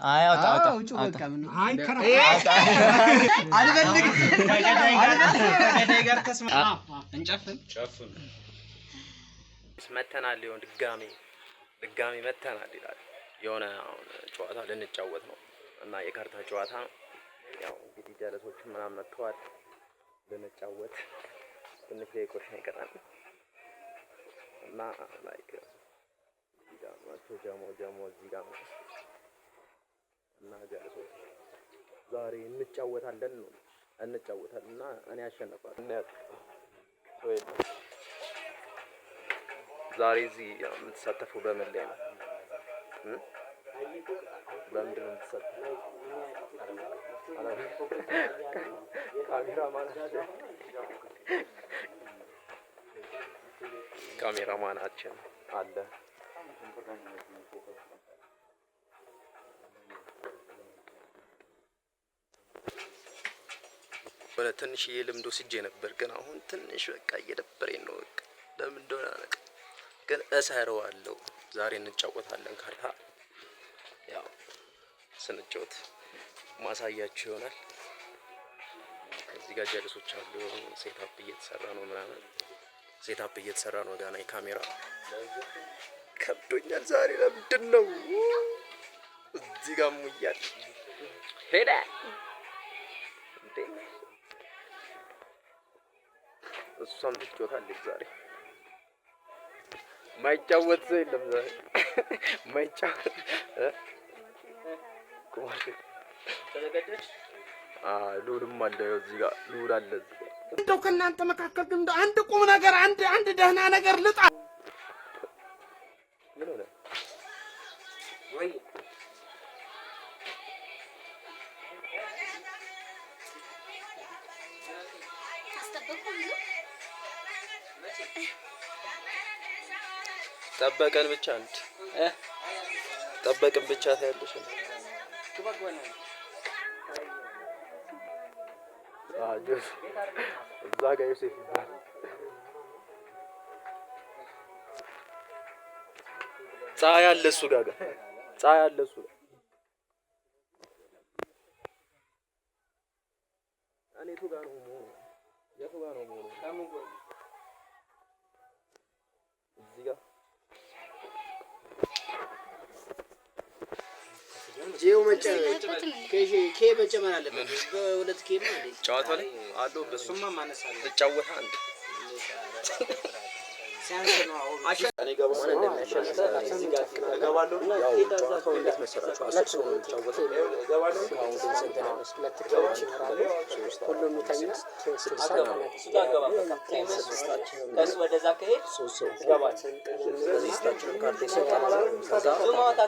አይ አውጣ አውጣ። ውጭ በቃ ምን አልፈልግም። ከገዳይ ጋር ተስማ እንጨፍን። መተናል ሊሆን ድጋሜ ድጋሜ መተናል ይላል። የሆነ አሁን ጨዋታ ልንጫወት ነው እና የካርታ ጨዋታ ነው። ያው እንግዲህ ጀለሶች ምናምን መጥተዋል። ልንጫወት ትንሽ ደቂቆች ነው የቀረን እና like እዚህ ጋር መጥቶ ጀሞ ጀሞ እዚህ ጋር ነው እና ጀለሶች ዛሬ እንጫወታለን ነው እንጫወታለን እና እኔ አሸንፋለሁ። እናያት ሰው የለም። ዛሬ እዚህ የምትሳተፈው በምን ላይ ነው? በምንድን ነው የምትሳተፈው? ካሜራማናችን አለ። ሆነ ትንሽዬ ልምድ ወስጄ ነበር፣ ግን አሁን ትንሽ በቃ እየደበረኝ ነው። በቃ ለምን እንደሆነ አላውቅም፣ ግን እሰራዋለሁ። ዛሬ እንጫወታለን ካርታ። ያው ስንጫወት ማሳያችሁ ይሆናል። እዚህ ጋር ጀልሶች አሉ። Setup እየተሰራ ነው ምናምን setup እየተሰራ ነው። ገና የካሜራ ከብዶኛል ዛሬ። ለምንድን ነው እዚህ ጋር ሙያል ሄደ እንዴ? እሷም ትጫወታለች ዛሬ። ማይጫወት ሰው የለም ዛሬ። ማይጫወት ቁማር ልዑልም አለ እዚህ ጋር፣ ልዑል አለ እዚህ ጋር። እንደው ከእናንተ መካከል ግን እንደው አንድ ቁም ነገር አንድ አንድ ደህና ነገር ልጣ። ምን ሆነ? ወይ ጠበቀን ብቻ አንድ ጠበቅን ብቻ ታያለሽ። እዛ ጋር ዮሴፍ ይባላል። ፀሐይ አለ እሱ ጋር ፀሐይ አለ እሱ ጋር። እኔ የቱ ጋር ነው የምሆነው? የቱ ጋር ነው የምሆነው? እዚህ ጋር ጄው K መጨመር አለበት። በሁለት K ነው እንዴ? ጨዋታ ላይ አለው። እሱማ ማነስ አለ። ትጫወታ አንድ ሲያንስ ነው። አሁን እኔ ገባ እገባለሁ። ያው ጨዋታው እንዴት መሰላችሁ? 10 ሰው ነው የሚጫወተው። ሁሉም ይተኛል። ከሱ ወደዛ ከሄድ ሶስት ሰው ስድስታችንም ካርታ ይሰጣል። ከዛ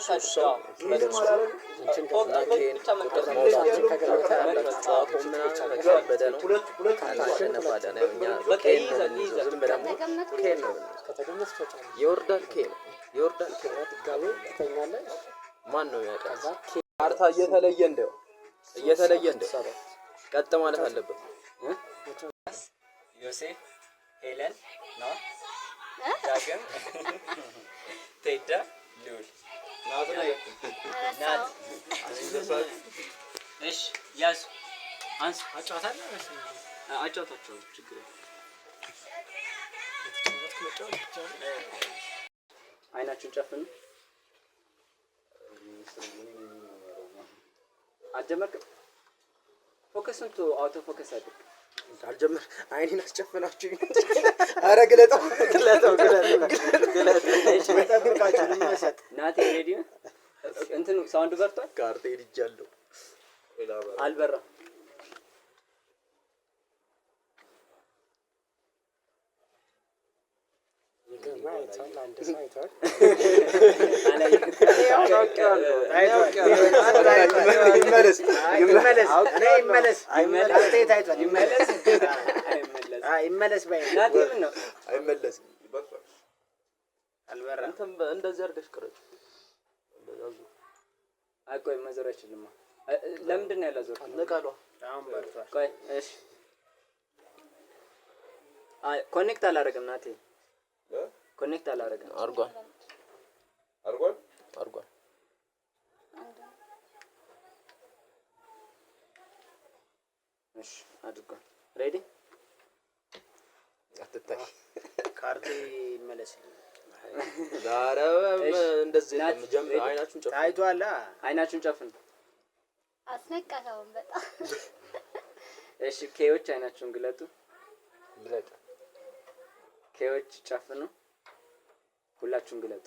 ሶስት ሰው ይደርሳል እና K ን ቁጥር ማውጣት ጨዋታው ምናምን ከበደ ነው። እናሸንፋለን። ያው እኛ K ን ነው የምንይዘው። ዝም ብለን K ን ነው የምንይዘው። ይወርዳል K ነው ይወርዳል K ትተኛለህ። ማን ነው ያውቃል? ካርታ እየተለየ እንደው እየተለየ እንደው ቀጥ ማለት አለበት። ዮሴፍ፣ ሄለን ነው፣ ዳግም፣ ቴዳ፣ ልዑል፣ ናት። እሺ ያዙ፣ አንሱ። አጫውታቸዋለሁ፣ ችግር የለም። አይናችሁን ጨፍኑ። አልጀመርክም? Focus ኡን auto focus አድርግ። አልጀምር አይኔን አስጨፍናችሁ። ኧረ ግለጠው ግለጠው ግለጠው። ናቲ ready? እንትኑ sound ኡ በርቷል? ካርታ ሄድጃለሁ። አልበራም። ግርማ አይቷል። አንድ ሰው አይቷል። ይመለስ ይመለስ ይመለስ አስተያየት አይቷል። ይመለስ አይመለስ። ይመለስ ባይ ናቲ ምን ነው? አይመለስም። አልበራም። እንትን እንደዚህ አድርገሽ ቅረጭ። አይ ቆይ መዞር አይችልማ። ለምንድን ነው ያላዞርኩት? ንቀሏ። አሁን በርቷል። ቆይ እሺ። አይ connect አላደረግም ናቲ፣ connect አላደረግም። አርጓል አርጓል አርጓል። እሺ አድርጓል። Ready? አትታይ። ካርቴ ይመለስልኝ። ኧረ እንደዚህ ናት። ጀምር። አይናችሁን ጨፍኑ። ታይቷላ። አይናችሁን ጨፍኑ። አስነቀሰውን በጣም። እሺ K ዎች አይናችሁን ግለጡ። ግለጥ። K ዎች ጨፍኑ። ሁላችሁም ግለጡ።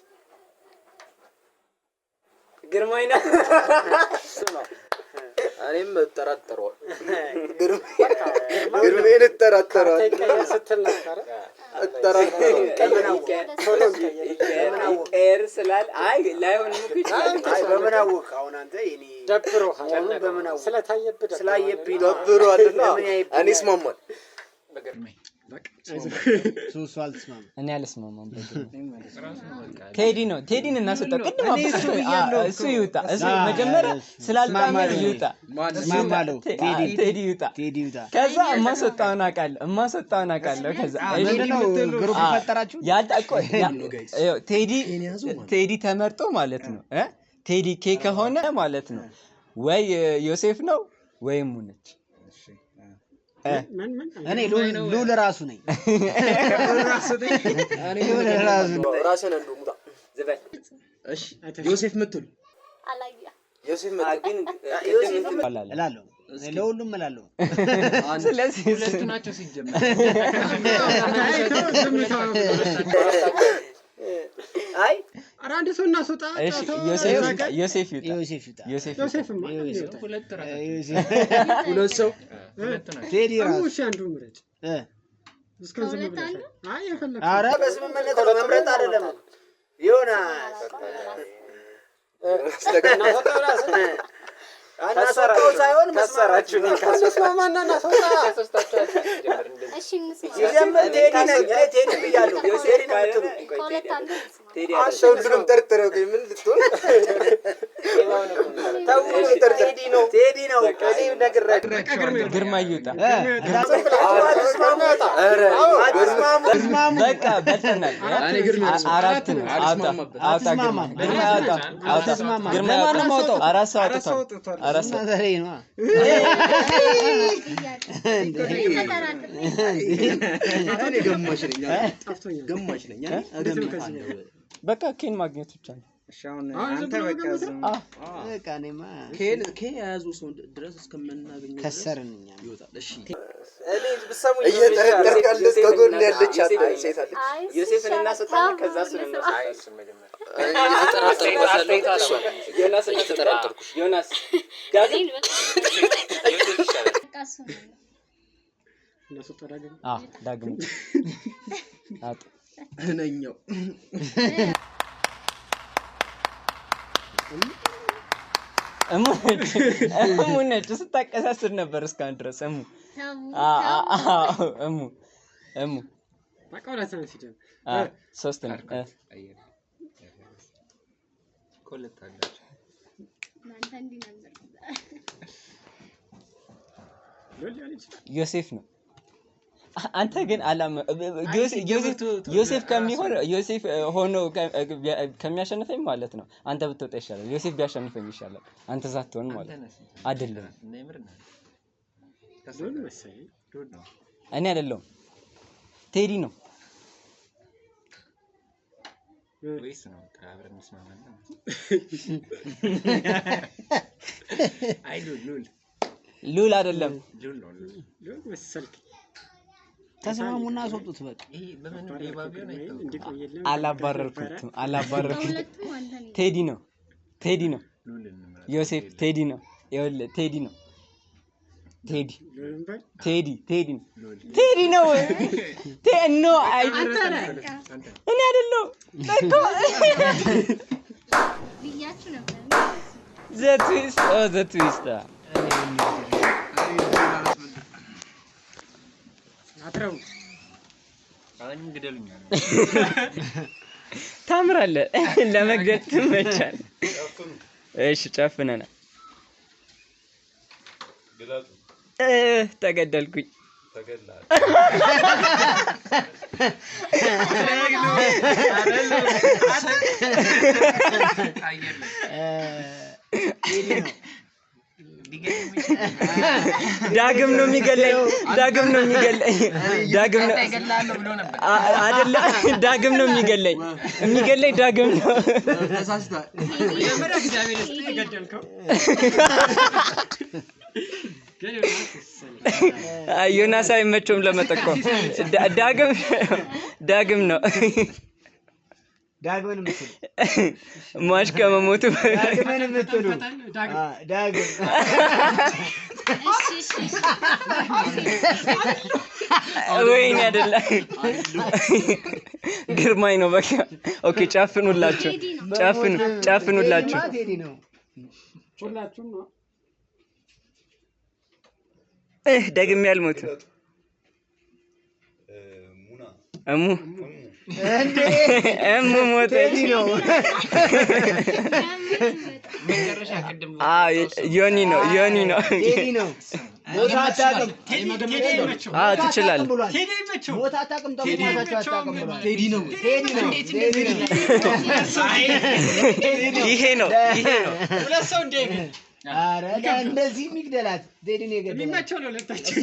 ግርማይና እኔም እጠራጠረዋል። ግርሜን እጠራጠረዋል። ይቀየር ስትል ነበረ። እጠራጠረዋል። ይቀየር ስላል አይ ላይሆንም እኮ ይችላል። አይ በምን አወቅ አሁን አንተ የኔ ደብሮሃል። መሆኑን በምን አወቅ? ስለታየብህ ደብሮሃል። ስላየብኝ ነው። ደብሯልና ለምን ያይብኛል? እኔ እስማማል። ሶስቱ አልተስማማም። እኔ አልስማማም። ቴዲ ነው፣ ቴዲን እናስወጣው። ቅድም እሱ ይውጣ። እሱ መጀመሪያ ስላልጣመ ይውጣ። እስማማለሁ። ቴዲ ይውጣ። ቴዲ ይውጣ። ከዛ እማስወጣውን አውቃለሁ፣ እማስወጣውን አውቃለሁ። ከዛ ምንድነው group ፈጠራችሁ? ቴዲ ቴዲ ተመርጦ ማለት ነው እ ቴዲ K ከሆነ ማለት ነው ወይ ዮሴፍ ነው ወይ ሙነች። እኔ ሉል ራሱ ነኝ። ሉል ራሱ ነኝ። ራስህን እንደው ሙጣ። ዝበል። እሺ ዮሴፍ ምትሉ አላየ ዮሴፍ ምትሉ ግን እላለሁ፣ ለሁሉም እላለሁ። ስለዚህ ሁለቱ ናቸው ሲጀመር። አይ ኧረ አንድ ሰው እናስወጣ። እሺ ዮሴፍ ይውጣ፣ ዮሴፍ ይውጣ፣ ዮሴፍ ይውጣ። ዮሴፍ ይውጣ። ዮሴፍማ ይውጣ። ሁለቱ ራሳቸው ሁለት ሰው ሁለቱ ናቸው። ቴዲ ራሱ እሺ አንዱ ምረጭ። እስካሁን ዝም ከሁለት ብለሻል። አንዱ? አይ የፈለግሽው። ኧረ በስምምነት ነው መምረጥ አይደለም። ዮናስ እናስወጣው ሳይሆን ከሰራችሁ እንስማማና እናስወጣ። እሺ እንስማ። ሲጀምር ቴዲ ነኝ እኔ ቴዲ ብያለሁ። ቴዲ ነው የምትሉ ከሁለት አንዱ እንስማ። ቴዲ አንተ ሁሉንም ጠርጥረው ግን ምን ልትሆን ተው፣ ቴዲ ነው ቴዲ ነው። እኔ ነግሬያለሁ። ግርማ ይውጣ። አትስማሙ። በቃ በልተናል። አራት ነው። አውጣ አውጣ፣ ግርማ ግርማ አውጣ አውጣ፣ ግርማ አውጣ። አራት ሰው አውጥቷል። አራት ሰው ዘሬ ነዋ። እኔ ገማች ነኝ ጠፍቶኛል። ገማች ነኝ። በቃ K ን ማግኘት ብቻ ነው። አንተ በቃ ዝም በቃ እኔማ K የያዙ ሰው ድረስ እስከምናገኘው ድረስ ከሰርን እኛ። ይወጣል። እሺ እኔ ብትሰሙኝ እየጠረጠርክ ያለች ከጎን ያለች ሴት አለች። አይ እሱ ዮሴፍን ይሻላል። እናስወጣና ከዛ እሱን እናስወጣለን። ዮናስ እየተጠራጠርኩሽ ዮናስ ዳግም እኔን በቃ እሱ ነው። እናስወጣ ዳግም። አዎ ዳግም አውጣ። እነኛው እሙ ነች፣ እሙ ነች። ስታቀሳስር ነበር እስካሁን ድረስ እሙ። ተው አዎ እሙ እሙ። በቃ ሁለት ነው ሲጀምር። አዎ ሶስት ነው። ከሁለት አንዳቸው። እናንተ እንዲህ ነበር። ሉል ሊሆን ይችላል። ዮሴፍ ነው። አንተ ግን አላመ ዮሴፍ ከሚሆን ዮሴፍ ሆኖ ከሚያሸንፈኝ ማለት ነው አንተ ብትወጣ ይሻላል። ዮሴፍ ቢያሸንፈኝ ይሻላል። አንተ ሳትሆን ማለት ነው። አይደለም እና የምር ነው። ሉል መሰለኝ። ሉል ነው። እኔ አይደለሁም፣ ቴዲ ነው። ወይስ ነው በቃ አብረን እንስማማና። አይ ሉል ሉል ሉል አይደለም። ሉል ነው ሉል። ሉል መሰልክ። ተስማሙና አስወጡት በቃ። ይሄ በምን ሌባ ቢሆን አይታወቅም። እንዲቆየልን አላባረርኩትም፣ አላባረርኩትም። ከሁለቱም አንተ ነህ። ቴዲ ነው፣ ቴዲ ነው። ሉል እንምረጥ። ዮሴፍ ቴዲ ነው። ይኸውልህ ቴዲ ነው። ቴዲ ሉልን በል። ቴዲ ቴዲ ነው። ቴዲ ነው። No አይ እኔ አይደለሁም እኮ ብያችሁ ነበር። The twist, oh the twist. አትረቡ። አሁንም ግደሉኛል። ታምራለህ፣ ለመግደል ትመቻለህ። እሺ ጨፍነናል። ተገደልኩኝ። ቴዲ ነው። ዳግም ነው የሚገለኝ። ዳግም ነው የሚገለኝ። ዳግም ነው እገላለሁ ብሎ ነበር። አይደለ? ዳግም ነው የሚገለኝ። የሚገለኝ ዳግም ነው። ተሳስቷል። መጀመሪያ እግዚአብሔር ይስጥህ የገደልከው ግን ዮናስ መሰለኝ። አይ፣ ዮናስ አይመቸውም ለመጠቆም። ዳግም ዳግም ነው። ዳግምን የምትሉ ሟች ከመሞቱ ዳግምን የምትሉ ዳግም ዳግም እሺ እሺ እሺ። ወይኔ አይደለ ግርማይ ነው። በቃ okay፣ ጨፍኑላችሁ፣ ቴዲ ነው። ጨፍኑ፣ ጨፍኑላችሁ። ቴዲማ ቴዲ ነው። ሁላችሁም ነው። እህ ደግሜ አልሞትም። እሙ እንዴ እሙ ሞተች። ቴዲ ነው። መጨረሻ ቅድም አዎ ዮኒ ነው፣ ዮኒ ነው። ቴዲ ነው። ሞታ አታውቅም። ቴዲ አይመቸውም። አዎ ትችላለህ። ብሏል። ቴዲ አይመቸውም። ሞታ አታውቅም። ጠቁማታችሁ አታውቅም ብሏል። ቴዲ ነው። ቴዲ ነው። ቴዲ ነው። ይሄ ነው፣ ይሄ ነው። ሁለት ሰው እንዳይገል ኧረ እንደዚህ የሚግደላት ቴዲ ነው የገደላት። የሚመቸው ነው ሁለታቸው።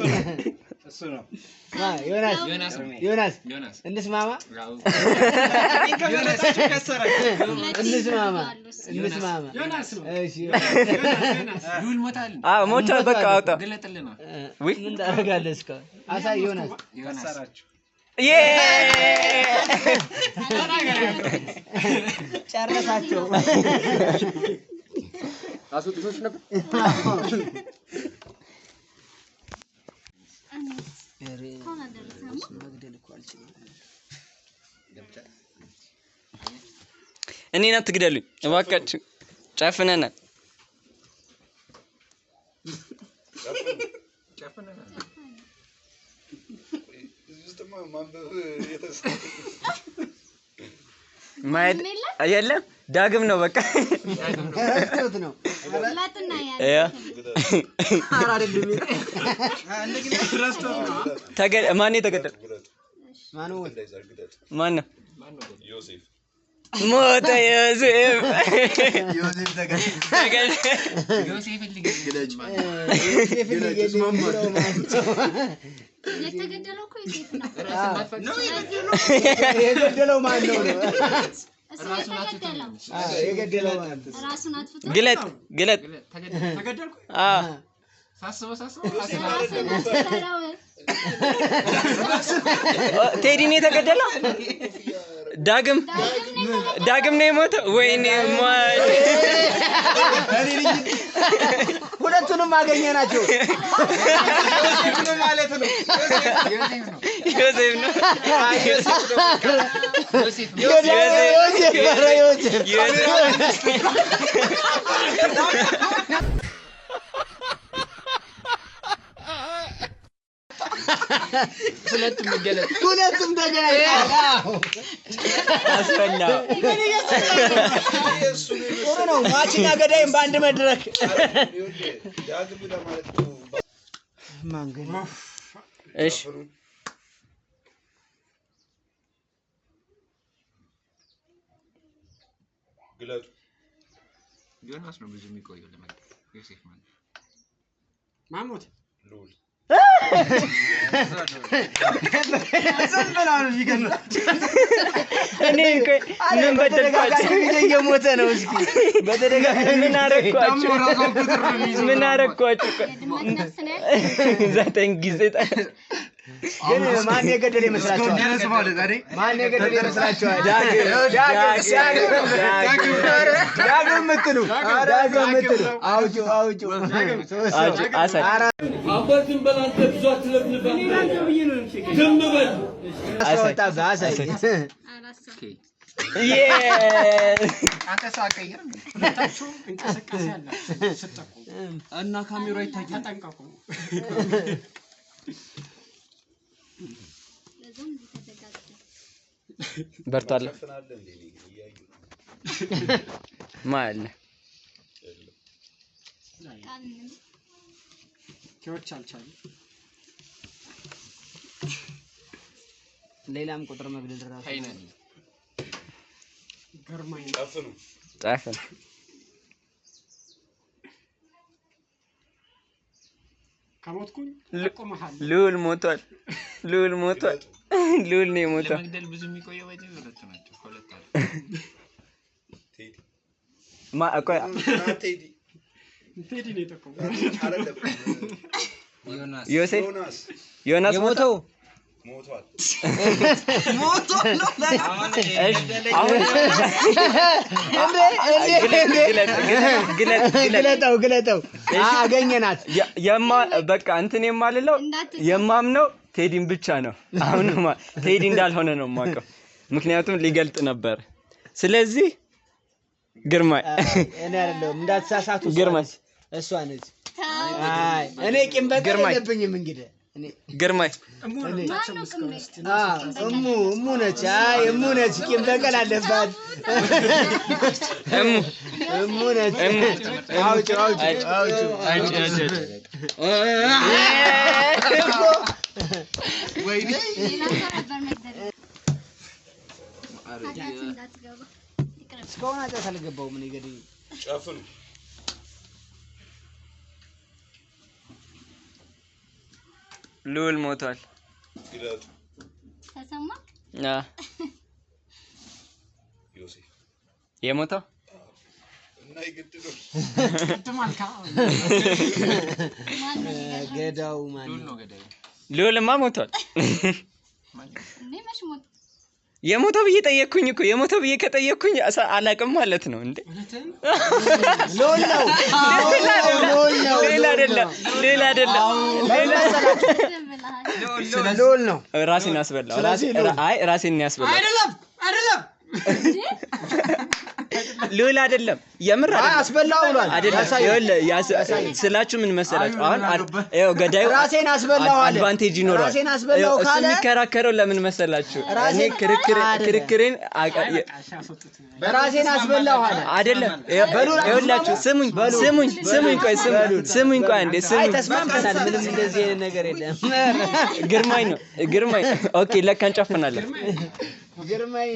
እሱ ነው። ማ ዮናስ ዮናስ ነው። ዮናስ ዮናስ እንስማማ አዎ። ከመረጣችሁ ከሰራችሁ። እንስማማ እሱ እንስማማ። ዮናስ ነው። እሺ ዮናስ ዮናስ ልዑል ሞታል። አዎ ሞቷል። በቃ አውጣ። ግለጥልና ውይ ምን ታደርጋለህ እስካሁን? አሳይ ዮናስ። ዮናስ ዬ ጨረሳቸው። አስወጥቶሽ ነበር። እስካሁን አልደረሰም። መግደል እኮ አልችልም። እኔን አትግደሉኝ እባካችሁ። ጨፍነናል። ጨፍነናል። ማየት የለም ዳግም ነው በቃ። ረስቶት ነው። ግለጥና ያ ያለ ማን የተገደለ? ማን ሞተ? ማን ነው ሞተ? ዮሴፍ ተገደለ። ዮሴፍን ሊገድል ማለት ነው። ዮሴፍን ሊገድል የሚለው ማን ነው? የተገደለው እኮ ዮሴፍ ነው። የገደለው ማን ነው ነው? እሱ የተገደለው አዎ፣ የገደለው ማን ነው? ራሱን አጥፍቶ ግለጥ ግለጥ። ተገደለ። ተገደልኩ። አዎ ሳስበው ሳስበው ራሱን አስፈራው። ቴዲ ነው የተገደለው። ዳግም ዳግም ነው የሞተው። ወይኔ ሟች። ሁለቱንም አገኘ ናቸው። ማለት ነው። ዮሴፍ ነው። ዮሴፍ ነው። ዮሴፍ ነው። ዮሴፍ ኧረ ዮሴፍ ሁለቱም ይገለጥ። ሁለቱም ተገናኝተዋል። አስፈላ። ጥሩ ነው። ሟችና ገዳይም በአንድ መድረክ። ማን ግን እሺ ዮናስ ነው ብዙ የሚቆየው ለመግደል። ዮሴፍ ማለት ነው። ማሞት ዝም ብላ ነው የሚገድላት። እኔ ቆይ ምን በደልኳቸው? በተደጋጋሚ ጊዜ እየሞተ ነው። እስኪ በተደጋጋሚ ምን አረኳቸው? ምን አረኳቸው? ቆይ የድመት ነፍስ ነው ያልኩት። 9 ጊዜ ግን ማን የገደለ ይመስላችኋል? ማን የገደለ ይመስላችኋል? ዳግም ዳግም ዳግም የምትሉ ዳግም የምትሉ አውጩ አውጩ። አውጪ፣ አሳይ። አስወጣብህ አሳይ። አራት ሰው ዬ አንተ ሰው አትቀይርም እንዴ? ሁለታችሁም እንቅስቃሴ አላችሁ ስትጠቁሙ እና ካሜራ ይታያል። ተጠንቀቁ። ለዛም እንዲህ ተዘጋግቷል። በርቷል። ማን ቃል ምንም ኬዎች አልቻሉም። ሌላም ቁጥር መግደል ራሱ ፋይናል ግርማይ ነው። ጻፈን? ከሞትኩኝ እጠቁምሃለሁ። ልዑል ሞቷል። ልዑል ሞቷል። ልዑል ነው የሞተው። ለመግደል ብዙ የሚቆየው በዚህ ሁለቱ ናቸው። ከሁለት አለ ቴዲ። ቆይ ቴዲ። ቴዲ ነው የጠቆመው። አይደለም። ዮናስ። ዮሴፍ። ዮናስ። ዮናስ የሞተው ሞቷል። እሺ፣ አሁን ግለጥ ግለጥ ግለጥ። ግለጠው ግለጠው። አገኘናት። የማ በቃ እንትን የማልለው የማምነው ቴዲን ብቻ ነው። አሁንማ ቴዲ እንዳልሆነ ነው የማውቀው፣ ምክንያቱም ሊገልጥ ነበር። ስለዚህ ግርማይ። እኔ አይደለሁም፣ እንዳትሳሳቱ። እሷ ግርማይ። ነች፣ እሷ ነች። አይ እኔ ቂም በቀል ግርማይ። የለብኝም። እንግዲህ እኔ ግርማይ። እሙ ነው ታቸው እስካሁን እስቲ። አዎ፣ እሙ እሙ ነች። አይ እሙ ነች፣ ቂም በቀል አለባት። እሙ። እሙ ነች። እሙ። አውጪው አውጪው አውጪው። አጭ አጭ እኮ ሌላ ሰው ነበር መግደል። ኃጢአት እንዳትገባ ይቅርብ። እስካሁን ኃጢአት አልገባውም እኔ ገድዬ። ጨፍኑ። ልዑል ሞቷል። ግለጡ። ተሰማክ? አ ዮሴፍ። የሞተው እና የግድ ነው። ቅድም አልካ። ማን ነው ሊገድለው? ገዳው ማን ልዑል ነው? ነው ገዳዩ። ልዑልማ ሞቷል። እኔ መች ሞት? የሞተው ብዬ ጠየቅኩኝ እኮ። የሞተው ብዬ ከጠየቅኩኝ አላቅም ማለት ነው እንዴ? ልዑል ነው። ሌላ አይደለም፣ ልዑል ነው። ሌላ አይደለም፣ ሌላ አይደለም፣ ሌላ ዝም ብለሃል። ልዑል ነው። ራሴን አስበላው። ስለዚህ ልዑል። አይ ራሴን ያስበላው። አይደለም አይደለም። ልዑል አይደለም፣ የምር አይ አይደለም። አስበላው ብሏል። አይደለም። ያሳየው። ይኸውልህ ስላችሁ ምን መሰላችሁ? አሁን ይኸው ገዳዩ ራሴን አስበላው አለ። advantage ይኖረዋል። ራሴን አስበላው ይኸው እሱ ካለ የሚከራከረው ለምን መሰላችሁ? እኔ ራሴን ክርክር አይደለም። ክርክሬን ራሴን አስበላው አለ። አይደለም። ይኸውላችሁ ስሙኝ ስሙኝ ስሙኝ ቆይ ስሙኝ ቆይ አንዴ አይ ስሙኝ። ተስማምተናል። ምንም እንደዚህ አይነት ነገር የለም። ግርማይ ነው ግርማይ። okay ለካ እንጨፍናለን። ግርማይ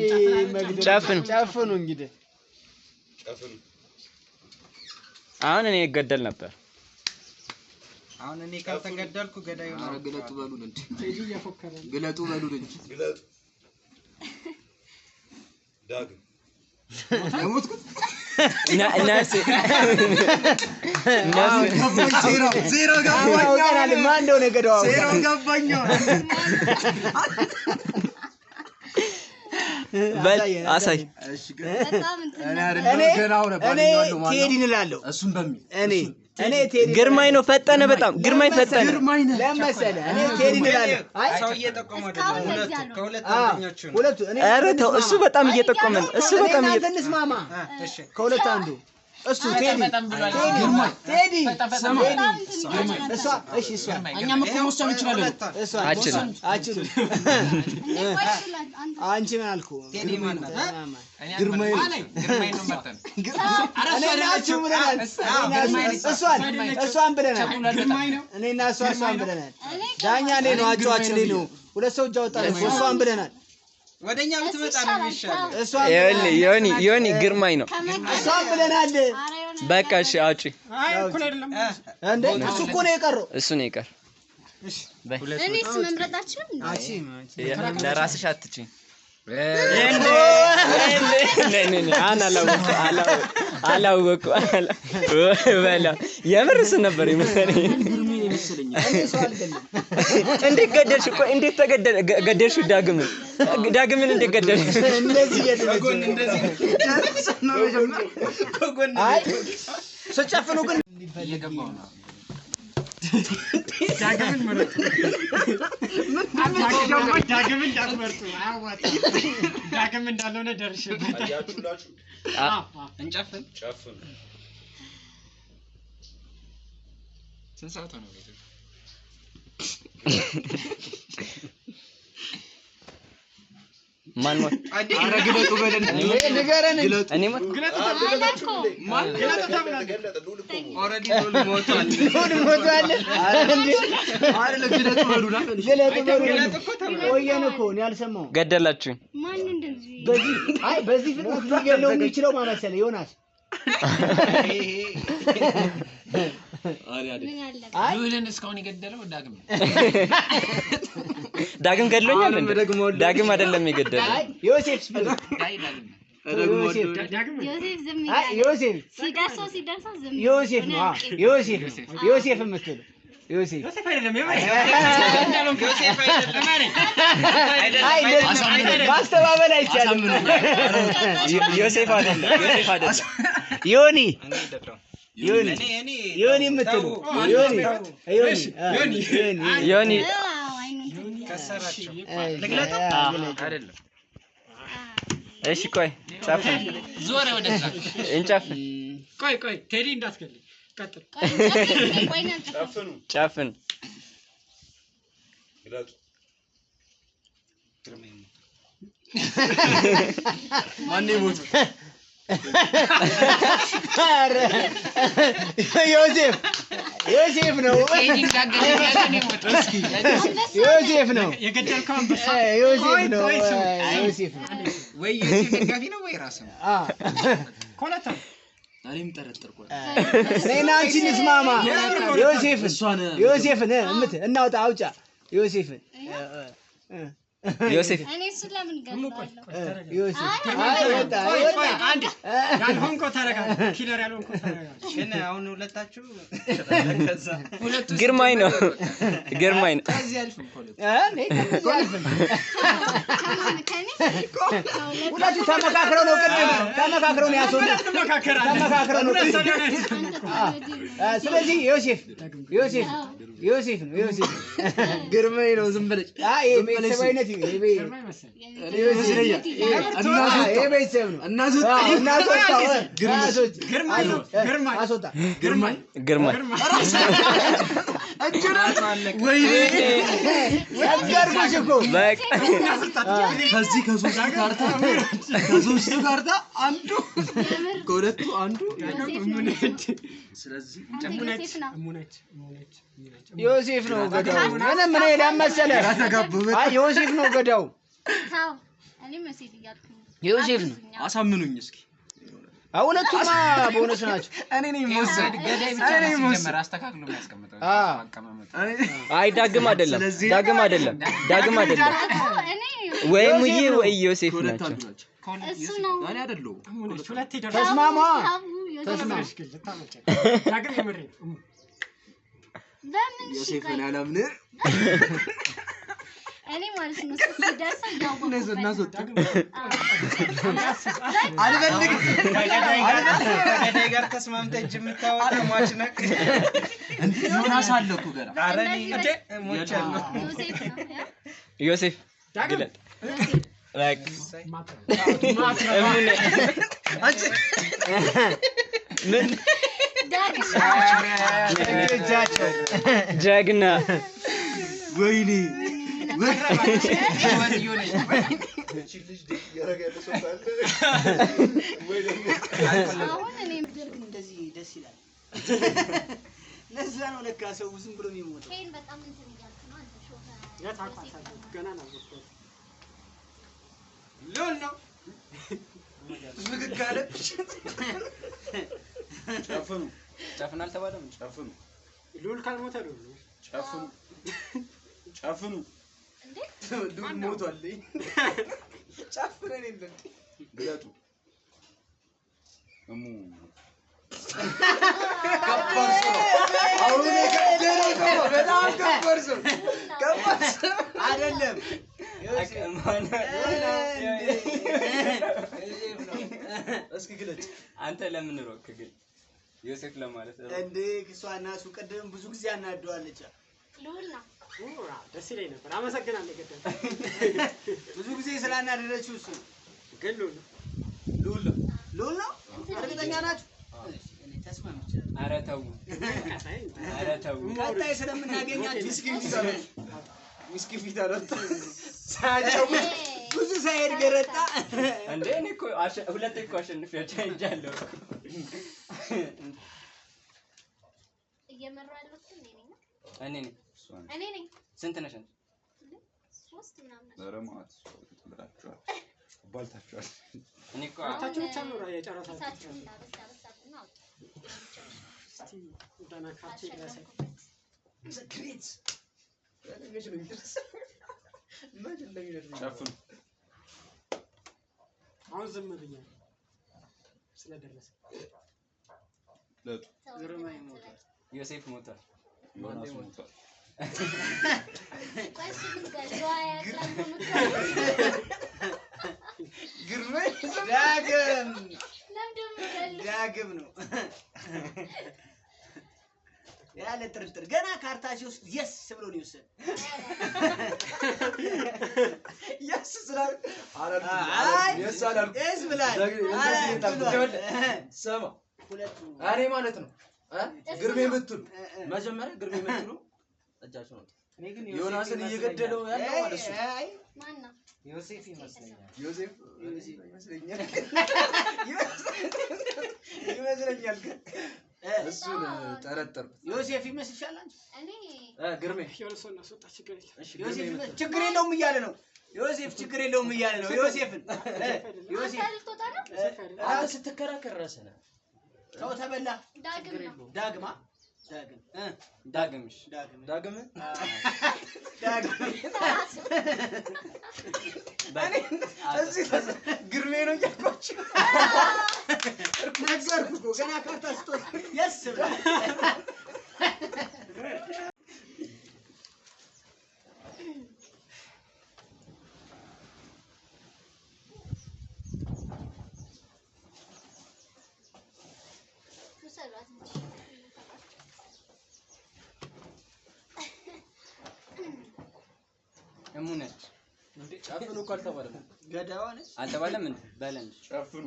መግደል። ጨፍኑ። ጨፍኑ እንግዲህ። ጨፍኑ። አሁን እኔ እገደል ነበር። አሁን እኔ ካልተገደልኩ ገዳዩ ነው። ኧረ ግለጡ በሉን እንጂ። ቴዲ እየፎከረ ነው። ግለጡ በሉን እንጂ። ግለጡ። ዳግም። የሞትኩት ነፍሴ ነፍሴ ዜሮ አሁን አውቀናል ማን እንደሆነ ገዳው ዜሮ አውቀናል። ገባኝ። በል አሳየን፣ አሳይ። እሺ ግን በጣም እንትን እኔ ነበር። አይደለሁም እኔ ገና አሁን እኔ ባገኘዋለሁ ማለት ነው። ቴዲን እላለሁ። እሱን በሚል እኔ እኔ ቴዲ ግርማይ ነው ፈጠነ፣ በጣም ግርማይ ፈጠነ። ለምን መሰለህ? እኔ ቴዲን እላለሁ። አይ ሰው እየጠቆመ እስካሁን አይደለም። እንደዚህ ሁለቱ አልሆነም። ከሁለት አዎ፣ አንደኞቹ ነው። ሁለቱ እኔ ኧረ ተው፣ እሱ በጣም እየጠቆመ ነው። እሱ እኔ በጣም እናንተ እንስማማ። እሺ ከሁለት አንዱ እሱ ቴዲ በጣም ብሏል። ቴዲ በጣም እንትን እያለ ነበር። እሷ እሺ እሷ እኛም እኮ መወሰን እንችላለን። እሷ አችልም። አችልም። እንዴ ቆይ እሱ አንተ አንቺ ምን አልኩ? ቴዲ ማን ናት? ግርማይ ግርማይ ነው መርጠን። እኔና እሱ ብለናል። እሷን እሷን ብለናል። ግርማይ ነው። እኔና እሷ እሷን ብለናል። እኔ ዳኛ እኔ ነው፣ አጫዋች እኔ ነው። ሁለት ሰው እጅ አወጣ ነው። እሷን ብለናል። ወደኛ ብትመጣ ነው የሚሻለው። እሷን ይኸውልህ ዮኒ ዮኒ ግርማይ ነው። ከመግደል እሷን ብለናል። ኧረ የሆነ በቃ እሺ አውጪ። አይ እኩል አይደለም። እንዴ እሱ እኮ ነው የቀረው። እሱ ነው የቀር። እኔስ መምረጥ አልችልም እንዴ? ለራስሽ አትችይም። አላወኩም በላ የምር እሱ ነበር የመሰለኝ። እኔ ሰው አልገልም። እንዴት ገደልሽ? ቆይ እንዴት ተገደል ገደልሽው? ዳግምን ዳግምን እንዴት ገደልሽ? እንደዚህ እየተመቸ አይ ስጨፍኑ ግን እየገባው ነው። ዳግምን ምረጡ። ዳግምን እንዳትመርጡ አያዋጣም። ዳግም እንዳልሆነ ደርሼበታል። አያችሁላችሁ። እንጨፍን። ጨፍኑ። ስንት ሰዓት ሆነ? ቤቱ ማን ሞት? ኧረ ግለጡ በለን። ንገረን። እኔ ሞት? ግለጡ ገለጠ ተብሏል። ገለጠ። ልዑል እኮ ሞተ። already ልዑል ሞቷል። ልዑል ሞቷል። እንዴ አይደለም ግለጡ በሉን። ግለጡ በሉ። ግለጥ እኮ ተብሏል። ቆየን እኮ እኔ አልሰማሁም። ገደላችሁኝ። ማን እንደዚህ በዚህ አይ በዚህ ፍጥነት ሊገለው የሚችለው ማን መሰለህ? ዮናስ። ምን አለበት? ልዑልን እስካሁን የገደለው ዳግም ነው። ዳግም ገድሎኛል እንዴ? ዳግም አይደለም የገደለው። አይ ዮሴፍ ቢሆን አይ ዳግም ነው። ዮሴፍ ዳግም ዮሴፍ ዝም አይ እያለ ዮሴፍ ሲደርሰው ሲደርሰው ዝም ዮሴፍ ነው። አዎ ዮሴፍ ነው። ዮሴፍ የምትሉ ዮሴፍ ዮሴፍ አይደለም የማን ዮሴፍ አይደለም። አይ እንደዚህ ማስተባበል አይቻልም። ዮሴፍ አይደለም፣ ዮሴፍ አይደለም። ዮኒ ዮኒ ዮኒ የምትሉ ዮኒ ዮኒ ዮኒ ዮኒ ከሰራቸው አይደለም። እሺ ቆይ ጨፍን፣ ዞረ ወደዛ። እንጨፍን፣ ቆይ ቆይ ቴዲ እንዳትገልኝ ቀጥል። ጨፍኑ። ጨፍን። ግለጡ። ማነው የሞተው? ኧረ ዮሴፍ ዮሴፍ ነው። ቴዲ እንዳትገለኝ ያለ ነው የሞተው። ዮሴፍ ነው። የገደልከው አንበሳ ዮሴፍ ነው። ቆይ ስሙ። ዮሴፍ ነው። ወይ ዮሴፍ ደጋፊ ነው ወይ ራሱ ነው። አ ኮለታ እኔም ጠረጠርኳት። እኔና አንቺ እንስማማ። ዮሴፍን ዮሴፍን እምት እናውጣ አውጫ ዮሴፍን ዮሴፍ እኔ እሱን ለምን ገድለዋለሁ? ዮሴፍ አይ ወጣ ቆይ ወጣ ቆይ አንድ ያልሆንከው ተረጋጋ። killer ያልሆንከው ተረጋጋ። ግን አሁን ሁለታችሁ ሁለቱ ግርማይ ነው፣ ግርማይ ነው። ከዚህ አልፍም እኮ ሁለቱ። እኔ ከዚህ አልፍም። ከማን ከእኔ? ሁለቱ ተመካክረው ነው ቅድም ተመካክረው ነው ያስወጡት። እንመካከራለን። ተመካክረው ነው ሁለት ሰው ቅድም። ነው ስለዚህ ዮሴፍ ዮሴፍ ዮሴፍ ነው ዮሴፍ ግርማይ ነው። ዝም ብለሽ አይ ይሄ ቤተሰባዊነት ይሄ ግርማይ መሰለኝ። ይሄ ቤተሰብ ነው። እናስወጣ እናስወጣው ግርማይ ነው። ግርማይ አስወጣ ግርማይ ግርማይ ወይኔ ነገርኩሽ እኮ በቃ ከዚህ ከሶስቱ ካርታ አንዱ ከሁለቱ አንዱ ስለዚህ ዮሴፍ ነው። እሙነች እሙነች እሙነች ዮሴፍ ነው ገዳው። ምንም እኔ ለመሰለ አይ ዮሴፍ ነው ገዳው። ተው፣ እኔም ዮሴፍ እያልኩ ነው። ዮሴፍ ነው። አሳምኑኝ እስኪ። ሁለቱማ ቦነስ ናቸው። እኔ ነኝ የምወስድ። ገዳይ ብቻ ነው ሲጀመር አስተካክሎ የሚያስቀምጠው አቀማመጡ። አይ ዳግም አይደለም፣ ዳግም አይደለም፣ ዳግም አይደለም። እኔ ወይ ሙዬ ወይ ዮሴፍ ከሁለት ናቸው። አንዱ ናቸው። እሱ ነው። እኔ አይደለሁም። እሙነች ሁለቴ ደርሶ ተስማማ ታቡ ዮሴፍ ነው። ግን ልታመልጭ ዳግም የምሬን እሙ በምን እሺ፣ ዮሴፍን ቆይ አላምንህ። እኔ ማለት ነው እሱ ሲደርሰው እያወኩበት ነው። እናስወጣ አልፈልግም። ከገዳይ ጋር ተስማምተህ እጅ የምታወጣ ሟች ነህ። እንዴ ዮናስ አለ እኮ ገና። ኧረ እኔ ሞቻለሁ። ዮሴፍ ነው። ያ? ዮሴፍ ዳግም ግለጥ። በቃ ማትረባ እሙኔ ምን ዳግም እጃቸው ጀግና ወይኔ እቺ ልጅ date እያደረገ ያለ ሰው ካለ ወይ ደግሞ አሁን እኔ ግን እንደዚህ ደስ ይላል። ለዛ ነው ለካ ሰው ዝም ብሎ የሚሞተው። ኬን በጣም እንትን እያልክ ነው አንተ ሾፈር። የት አውቃታለሁ? ገና አላወቅኳትም። ልዑል ነው። ዝግግ አለ። ጨፍኑ። ጨፍን አልተባለም። ጨፍኑ። ልዑል ካልሞተ ልዑል ነው። ጨፍኑ። ጨፍኑ። እንዴ ልዑል ሞቷል። ጨፍነን የለም ግለጡ። እሙ ከባድ ሰው ነው። አሁን የገደለው ሰው ነው። በጣም ከባድ ሰው ከባድ ሰው አይደለም እስኪ ግለጭ። አንተ ለምን ሮክ ግን ዮሴፍ ለማለት ሮክ። እንዴ እሷ እና እሱ ቅድም ብዙ ጊዜ አናደዋለች። ልዑል ነው። ደስ ይለኝ ነበር። አመሰግናለሁ። ገደል ብዙ ጊዜ ስላናደደችው እሱ ነው። ግን ልዑል ነው። ልዑል ነው ልዑል ነው። እርግጠኛ ናችሁ? እሺ፣ እኔ ተስማምቻለሁ። ኧረ ተው፣ ኧረ ተው። ቀጣይ ስለምናገኛችሁ ምስኪን ፊት አልወጣ ሳያጫውት ብዙ ሳይሄድ ገረጣ። እንዴ እኔ እኮ ሁለቴ እኮ አሸንፊያቸው ሄጃለሁ እኮ። እየመራሁ ያለሁት ግን እኔ ነኝ። እኔ ነኝ። እኔ ነኝ። ስንት ነሽ አንቺ? ሶስት ምናምን ነሽ። ኧረ መዓት ብላችኋል፣ ባልታችኋል። እኔ እኮ ሁለታችሁ ብቻ ነው የጨረሳችሁት። ኪሳችሁን ዳበስ ዳበስ አድርጉና አውጡ። እስቲ ደህና ካርታ ይድረሰኝ። አሸነፍኩበት። ግሬት መቼ ነው የሚደርስ? መቼ እንደሚደርስ ጨፍኑ። አሁን ዝም ብያለሁ ስለደረሰ። ግለጡ። ሰው ግርማ ልጅ ይሞታል። ዮሴፍ ሞቷል። ዮናስ ሞቷል። ቆይ እሱ ምን ገድሎ አያውቅም ነው የምትለው? ግርሜ ዳግም ለምንድን ነው የምትገድለው? ዳግም ነው ያለ ጥርጥር። ገና ካርታ ሲወስድ yes ብሎ ነው የወሰደ። yes ስላል አላልኩም። አይ yes አላልኩም። yes ብላል። እንደዚህ ብሏል። ስማ ሁለቱ እኔ ማለት ነው እ? ግርሜ የምትሉ መጀመሪያ ግርሜ የምትሉ እጃችሁን አውጡ። እኔ ግን ዮናስን እየገደለው ያለው ማለት እሱ አይ ማን ነው? ዮሴፍ ይመስለኛል። ዮሴፍ ይመስለኛል ይመስለኛል ግን እሱን ጠረጠርኩት። ዮሴፍ ይመስልሻል አንቺ? እኔ እ፣ ግርሜ የሆነ ሰው እናስወጣ ችግር የለም። እሺ፣ ግርሜ ዮሴፍ የምትሉ ችግር የለውም እያለ ነው። ዮሴፍ ችግር የለውም እያለ ነው። ዮሴፍን ዮሴፍ አንተ ልትወጣ ነው? ዮሴፍ አይደለም። አንተ ስትከራከር ራስህ ነህ። ተው ተበላ። ዳግም ነው። ዳግማ ዳግም እ ዳግም እሺ ዳግም ዳግም ዳግም እዚህ ግርሜ ነው እያልኳቸው ነገርኩህ እኮ ገና ካርታ ስትወስድ yes ብለህ ውሰዷት እንጂ። እሙ ነች ጨፍኑ እኮ አልተባለም። ገዳዋ ነች። አልተባለም እንዴ? በለን ጨፍኑ።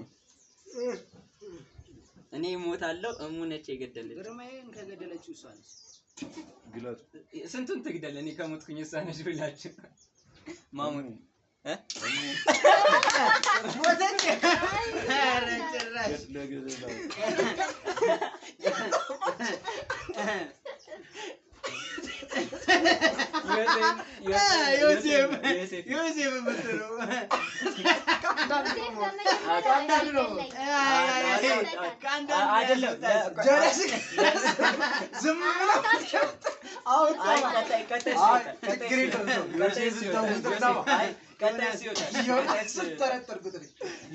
እኔ እሞታለሁ። እሙ ነች የገደለች። ግርማዬን ከገደለችው እሷ ነች። ግለጡ። ስንቱን ትግደል? እኔ ከሞትኩኝ እሷ ነች ብላችሁ ማሙን እ? ሞተች። ኧረ ጭራሽ ለገደላ ዮሴፍ ዮሴፍ ዮሴፍ የምትለው ዮሴፍ በመጀመሪያ አይገለኝም። ከአንዳንዱ አይደለም ጀለስ ዝም ብለው አሁን አይ ቀጣይ ቀጣይ አይ ሲወጣ ቀጣይ ችግር የለውም። ቀጣይ ዮሴፍን ሲወጣ ተውት ዮሴፍ እና አይ ቀጣይ ሲወጣ ዮናስን ጠረጠርኩት እኔ።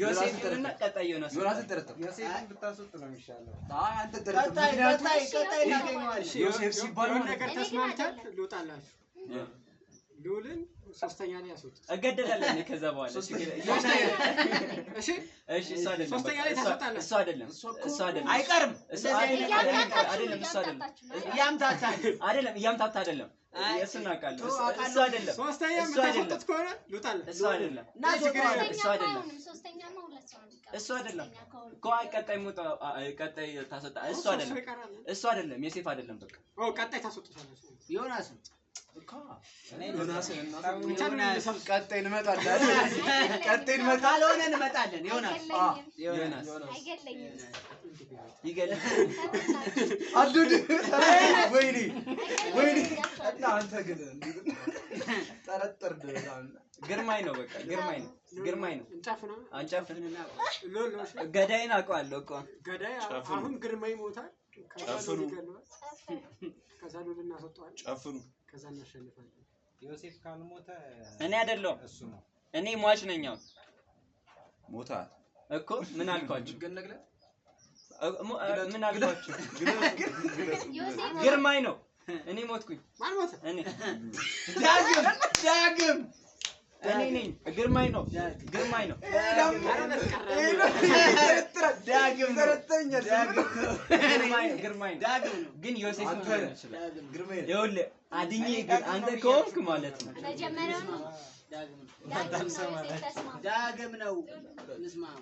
ዮሴፍ ይሁንና ቀጣይ ዮናስ ዮናስን ጠረጠርኩ። ዮሴፍን ብታስወጥ ነው የሚሻለው። አይ አንተ ጠረጠርኩ። ቀጣይ ምክንያቱም ቀጣይ ቀጣይ እናገኘዋለን። ዮሴፍ ሲባል የሆነ ማለት ነገር እኔ ግን ተስማምተን አይደለም። ልውጣላችሁ። ልዑልን ሶስተኛ ላይ ያስወጡት። እገደላለሁ እኔ ከዛ በኋላ ችግር እሺ እሺ እሱ አይደለም ሶስተኛ ላይ በቃ፣ ታስወጣለህ። እሱ አይደለም እሱ አይደለም አይቀርም። እሱ እንደዚህ አይነት እያምታታችሁ አይደለም እሱ አይደለም እያምታታችሁ ነው። እያምታታል። አይደለም እያምታታ አይደለም አይ፣ እሱን አውቃለሁ ተው፣ እሱ አውቃለሁ። አይደለም ሶስተኛ እሱ አይደለም። የምታስወጡት ከሆነ ልውጣለን። እሱ አይደለም እናስወጣዋለን። እሱ ሶስተኛማ አይደለም። አይሆንም። ሶስተኛማ ሁለት ሰው ነው የሚቀረው። እሱ አይደለም። ሶስተኛ ከሆነ እኮ አይ ቀጣይ ሞት ቀጣይ ታስወጣ እሱ ሶስት ሰው አይደለም ይቀራል። እሱ አይደለም ዮሴፍ አይደለም በቃ ኦ ቀጣይ ታስወጡታላችሁ። ዮናስ ነው። ዮናስን እናስወጣው። ብቻ ነው የሚሰብስ ቀጣይ እንመጣለን። ቀጣይ እንመጣለን። ካልሆነ እንመጣለን። ዮናስ አይገለኝም። ዮናስ አይገለኝም። ይገል አዱድ ወይኔ ወይኔ። አይገለኝም። እና አንተ ግን እንዴት ጠረጠርን በጣም። ግርማይ ነው በቃ ግርማይ ነው ግርማይ ነው እንጨፍና አንጨፍን ሎል ነው። እሺ ገዳይን አውቀዋለሁ እኮ ገዳይ ጨፍኑ። አሁን ግርማ ይሞታል። ከዛ ጨፍኑ። ሉል ይገለዋል። ከዛ ሉል እናስወጣዋለን። ጨፍኑ። ከዛ እናሸንፋለን። ዮሴፍ ካልሞተ እኔ አይደለሁም እሱ ነው። እኔ ሟች ነኝ አሁን ሞታል። እኮ ምን አልኳችሁ ገነግለ ምን አልኳችሁ ዮሴፍ ግርማይ ነው እኔ ሞትኩኝ ማን ሞተ? እኔ ዳግም ዳግም እኔ ነኝ ግርማይ ነው ግርማይ ነው ዳግም ነው። ይጠረጥረኛል። ግርማይ ግርማይ ነው ዳግም ነው። ግን ዮሴፍ አንተ ሊሆን ይችላል ዳግም ነው። ግርሜ ነው። ይኸውልህ አድኜ ግን አንተ ከሆንክ ማለት ነው መጀመሪያውኑ ዳግም ነው። ዳግም ነው። ዮሴፍ ተስማማ። ዳግም ነው። እንስማማ።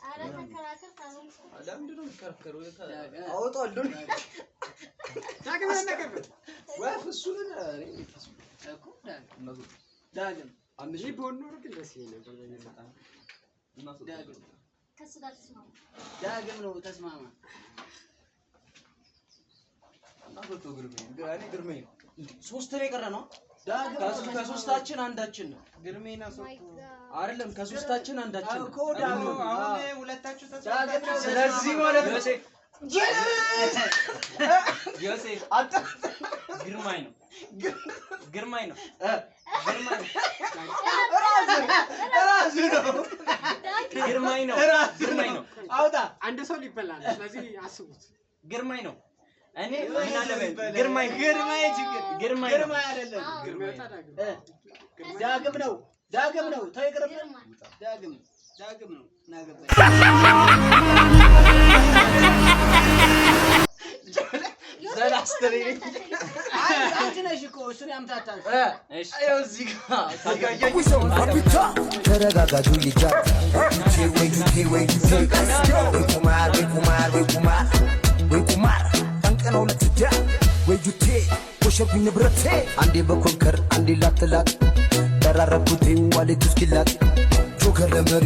ኧረ ተከራከር ካልሆንክ ለምንድን ነው የሚከራከረው? ዳግም አወጣዋለሁ። ዳግም የሆነ ነገር በል። ወይ እሱን እኔ እኮ ዳግም እናስወጣው። ዳግም እኔ ብሆን ኖሮ ግን ደስ ይለኝ ነበር በእኔ ሰዓት። ዳግም ከእሱ ጋር ተስማማ። ዳግም ነው። ተስማማ። እናስወጣው ግርሜ እኔ ግርሜ ነው። እንዴ ሶስት ነው የቀረ ነው። ዳግም ነው። ከሶስታችን አንዳችን ነው። ግርሜን My አስወጡ። God. አይደለም ከሶስታችን አንዳችን ነው። እኮ ዳግም አሁን ሁለታችሁ ዳግም ነው። ስለዚህ ማለት ነው ዮሴፍ ዮሴፍ ግርማይ ነው፣ ግርማይ ነው፣ ግርማይ ነው፣ ራሱ ነው። ግርማይ ነው፣ ግርማይ ነው፣ አውጣ። አንድ ሰው ሊበላ ነው። ስለዚህ አስቡት። ግርማይ ነው። እኔ ምን አለ በል፣ ግርማይ ነው፣ ግርማይ ችግር ግርማይ ነው። ግርማይ አይደለም፣ የሚወጣ ዳግም እ ዳግም ነው፣ ዳግም ነው። ተው ይቅርብን። ዳግም ዳግም ነው። ናገባኝ አይ አንቺ ነሽ እኮ እሱን ያምታታሽ። እሺ ይኸው እዚህ ጋር እዚህ ጋር ተረጋጋጁ ይጃ ወይ ዩኬ ወይ ዩኬ ወይ ቁማር ወይ ቁማር ወይ ቁማር ወይ ቁማር ጠንቅ ነው ለትዳር ወይ ዩቴ ወሸብኝ ንብረቴ አንዴ በኮንከር አንዴ ላትላት ደራረብኩት ዋሌቱ እስኪላጥ ጆከር ለመሪ።